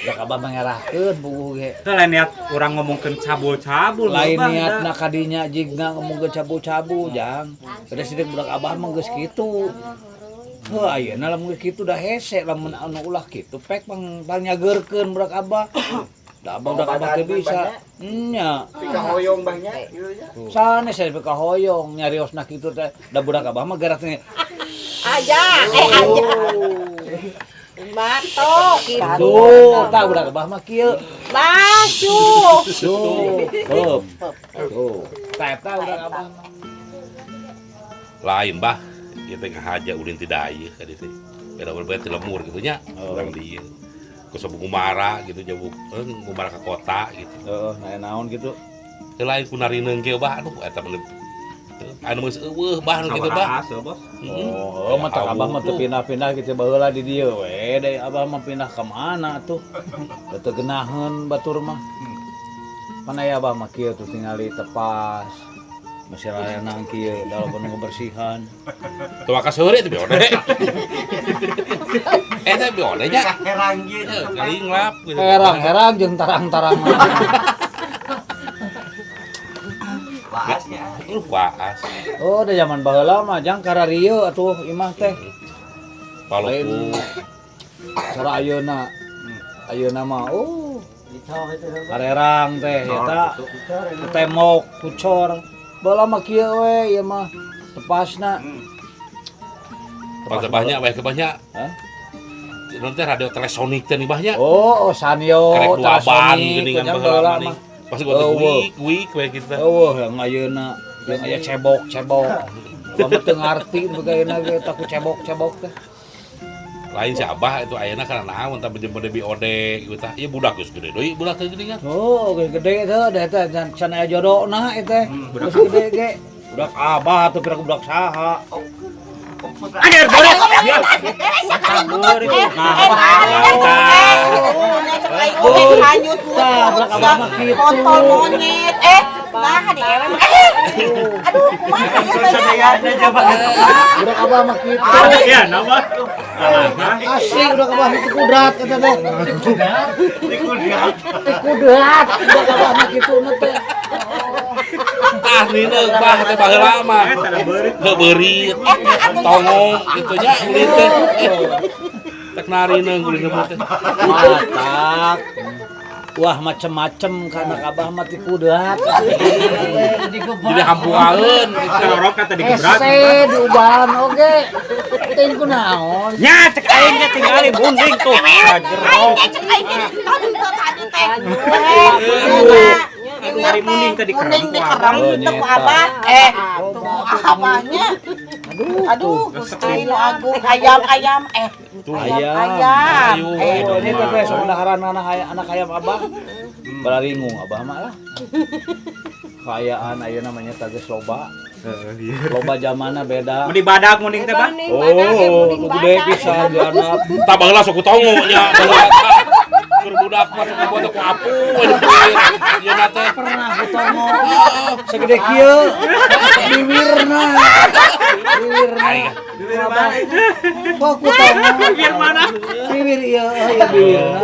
Da abah mah ngerahkeun puguh ge. Teu lain niat urang ngomongkeun cabul-cabul. Lain Bah, niatna kadinya jigna ngomongkeun cabul-cabul, Jang. Beda sidik budak abah mah geus kitu. Heuh, ayeuna lamun geus kitu da hese lamun anu ulah kitu pek pang panyageurkeun budak abah. Da abah budak abah teu bisa. Nya. Pikahoyong banyak gitu ya. Sanes saya pikahoyong nyariosna kitu teh. Da budak abah mah gerak teh. Aja, eh aja. Batok gitu. Tuh, tah budak abah mah kieu. Baju. Tuh, heup. Tuh. Tah eta budak abah mah. Lain bah, ieu teh ngahaja ulin ti dayeuh ka dieu teh. Beda berbeda ti lemur gitu nya, urang dieu. Ku sabuk ngumara gitu jabuk, ngumara ka kota gitu. Heeh, naon naon gitu. Teu lain ku narineung kieu bah, aduh eta mah anu geus eueuh bah nu kitu bah. Sabaraha bos. Oh, mah tak abah mah teu pindah-pindah gitu baheula di dieu we, deui abah mah pindah ka mana tuh? Teu geunaheun batur mah. Pan aya abah mah kieu tuh tingali tepas. Masih layanang kieu dalam penuh kebersihan. Tuh ka seuri teh biode. Eh teh biode nya. Herang gitu. Kali ngelap gitu. Herang-herang jeung tarang-tarang. Waasnya. Waas. Oh, da zaman baheula mah jang kararieu atuh imah teh. Paloku. Cara ayeuna. Ayeuna mah oh. Karerang teh eta tembok kucor. Baheula mah kieu we ieu mah tepasna. Pas banyak we kebanyak. Hah? Nanti radio telesonik teh nih banyak. Oh, oh Sanyo, Karek dua ban telesonik, geuningan jang baheula baheula mah. mah. Pas gua teh wik wik we gitu. Eueuh yang ayeuna jeung aya cebok-cebok. Abah mah teu ngarti bagaimana ge eta ku cebok-cebok teh. Lain si Abah itu ayeuna kana naon tah jeung bade BOD gitu tah. Ieu budak geus gede deui budak teh geuningan. Oh, geus gede teh da eta can aya jodona eta. Geus gede ge. Budak Abah atuh pira budak saha. Anjir, boleh. Hanyut kontol monyet. Eh, nah di ewe. Aduh, kumaha ieu teh? Budak Abah mah kitu. Ya, nama. Asli budak Abah itu kudrat eta teh. Kudrat. Kudrat budak Abah mah kitu na teh. Tah nineung bah teh baheula mah. Heuh beurit. Tongo kitu nya ulin teh. Tek narineung ulin teh. Matak. Wah macem-macem ka anak Abah mah ti kudrat. Jadi hampuaeun gitu. Sorok kata digebrak. Hese diubahan oge. Teuing kunaon. Nya cek aing ge tingali munding tuh. Aing ge cek aing ge tadi teh. Hari munding tadi Munding dikerem teu ku Abah. Eh, tuh abahnya. Aduh, Gusti nu agung ayam-ayam eh Ayam. ayam. Eh, Oh, ini teh sok daharan anak ayam Abah. Balaringung Abah mah lah. Kaayaan ayeuna mah nya geus loba. Loba zamanna beda. Mun dibadag munding teh, Bah. Oh, nu gede pisan di anak. Tah baheula sok ku tongo nya baheula. Keur budak mah sok dibuat ku apu we dipikir. Ieu na teh Pernah ku tongo. Segede kieu. Biwirna. Biwirna. Bibir mana? Kok ku tongo. Biwir mana? Biwir ieu, ieu biwirna.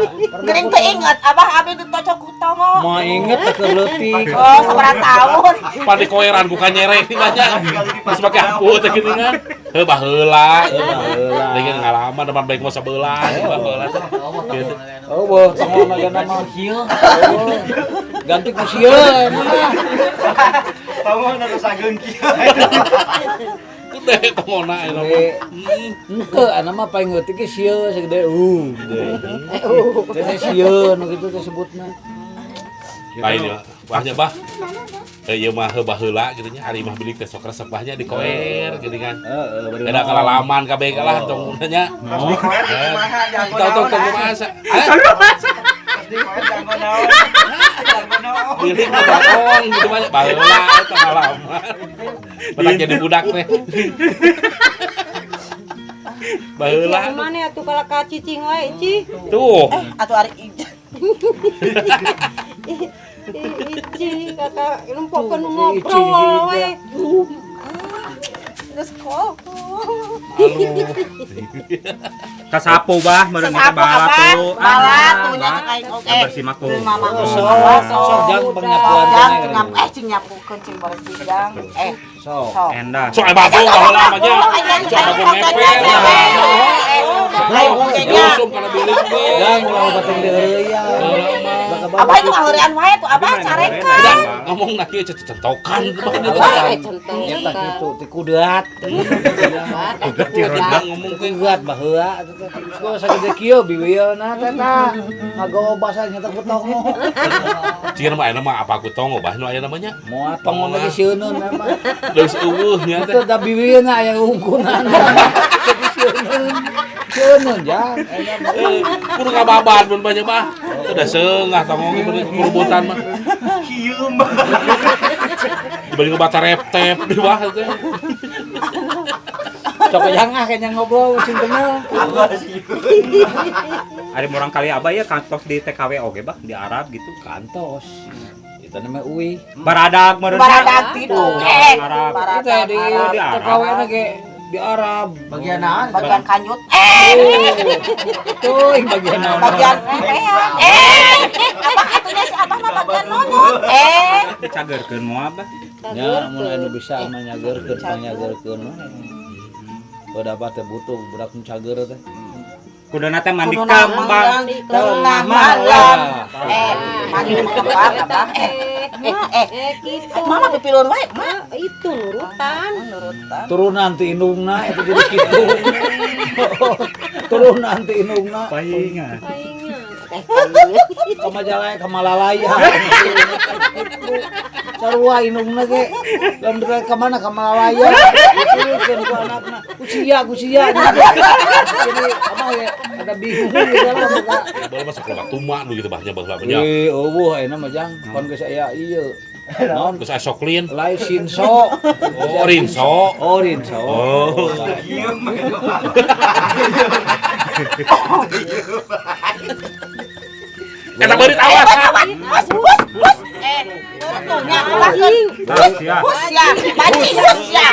Geuning teu inget Abah abi ditocok ku tongo. Mau inget teh keur leutik. Oh, sabaraha tahun. Pan dikoeran ku kanyere ini mah nya. Geus make apu teh geuningan. Heuh baheula. Baheula. Dengan ngalaman depan baik mah sabeula baheula teh. Gitu. Oh, boh, tongo mah gana mah. Oh, ganti ku sieun emang lah. Tongo na sageung kieu. Gede tongona eta mah. Gede. Henteu, ana mah paling leutik ge sieun segede gede. Teh teh sieun nu kitu teh sebutna. Lain ya. Bahnya bah. Ieu mah heuh baheula kitu nya ari mah bilik teh sok resep bahnya dikoer geuningan. Heeh, bari Beda kalalaman kabeh kalah tong nya. Pas dikoer kumaha jago Tong tong tong naon. kumaha. Pas dikoer jago naon. Jago naon. Bilik mah tong gitu mah baheula eta ngalaman. Petak jadi budak teh. Baheula. Mana atuh kalau ka cicing wae, Ci? Tuh. Eh, atuh ari ij. Ici kakak nempokeun ngobrol we. Geus kol. Aduh. Kasapu bah meureun eta Sapu balat abah, tuh. balat tuh nya cek aing oge. Bersih mah ku. Mama Sok, sok sok jang penyapuan jang teh. nyap cing nyapukeun cing bersih jang. Sok. Sok. Endah. Sok aya bagong baheula mah nya. Sok bagong ngepel. Aing oge nya. Usum kana bilik ge. Jang ulah batang deureuyan. Abah itu ngaheurean wae tuh abah carekan. Udah ngomong na kieu centokan Centokan. Eta kitu ti kudeat. Udah ngomong Ti kudeat baheula atuh teh. Geus sagede kieu biwieuna teh tah. Ngagobasa nya teh ku tongo. Cieun mah ayeuna mah apa ku tongo bah nu aya namanya? Moal tongo lagi sieuneun mah. Geus eueuh nya teh. Teu da biwieuna aya ungkunan. Tapi sieuneun. Sieuneun jang. Kudu ngababan mun banyak mah. Udah seungah tongo ge bener kurubutan mah. Kieu mah. Dibanding ngebata reptep di bawah teh. Sok jang ah kayaknya ngobrol sing kenal. Abah sih. Ari murang kali abah ya kantos di TKW oge bah di Arab gitu. Kantos. Itu namanya uwi. Baradag meureun. Baradag tidur. Arab. Itu Baradag di Arab. Di Arab. TKW na ge di Arab. Bagian naon? Bagian kanjut. Tuh, bagian naon. Bagian abah atunya si abah mah bagian nonyot. Dicageurkeun moal bah. Nya mun anu bisa mah nyageurkeun panyageurkeun mah. Udah apa teh butuh budak nu cager teh. Kuduna teh mandi Kuduna kembang. Tengah malam. Mandi kembang abah. Gitu. Mama pipilun wae, Ma. Itu nurutan. Nurutan. Turunan ti indungna eta jadi kitu. Turunan ti indungna. Paingan. Paingan. Ka Majalaya ka Malalaya. Sarua indungna ge. Lamun ka mana ka Malalaya. Diturukeun ku anakna. Kusia kusia. Jadi abah ge ada bingung gitu lah buka. Baheula mah sok loba tuma nu gitu bah nya baheula mah nya. Wih, eueuh ayeuna mah jang. Pan geus aya ieu. Naon? Geus aya soklin. Lain sinso. Oh, rinso. Oh, rinso. Oh. Kieu mah. Eta beurit awas. Hus hus hus. Nurut nya abah keun. Tah sia. Hus ya, banci hus ya.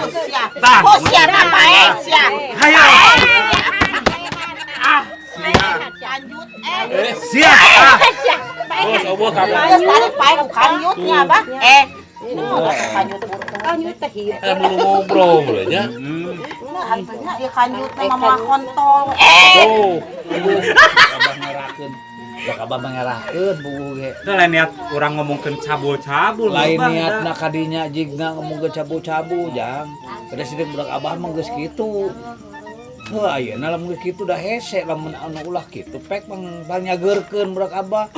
Hus ya. Hus ya pae sia. Hayo. Kanjut Sia. Ah. Geus eueuh kabeh. Geus tarik pae ku kanjutnya abah. Nah, kanjut butuh. Kanjut teh hidup. Mulu ngobrol we nya. Nah, artinya ya kanjut teh mama kontol. Tuh. Abah ngerakeun. Dak abah mah ngerakeun buku ge. Teu lain niat urang ngomongkeun cabul-cabul. Lain bah, niatna kadinya jigna ngomongkeun cabu-cabu jang. Kada sidik budak abah mah geus kitu. Heuh ayeuna lamun geus kitu da hese lamun anu ulah kitu pek panyageurkeun budak abah.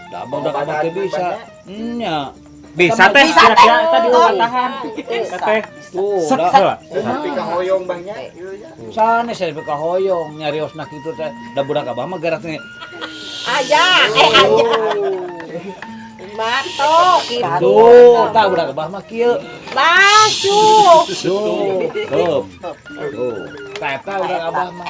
Da abah budak abah teh bisa. Nya. Bisa teh Bisa, teh. kira-kira eta diubatahan. Bisa. Teh. Tuh, Sek da heula. Tapi kahoyong bah nya. sanes saya kahoyong nyariosna kitu teh. Da budak abah mah gerak teh. Aja, aja. Batok gitu. Tuh, tah budak abah mah kieu. Baju. Tuh, tuh. Tuh, tah eta budak abah mah.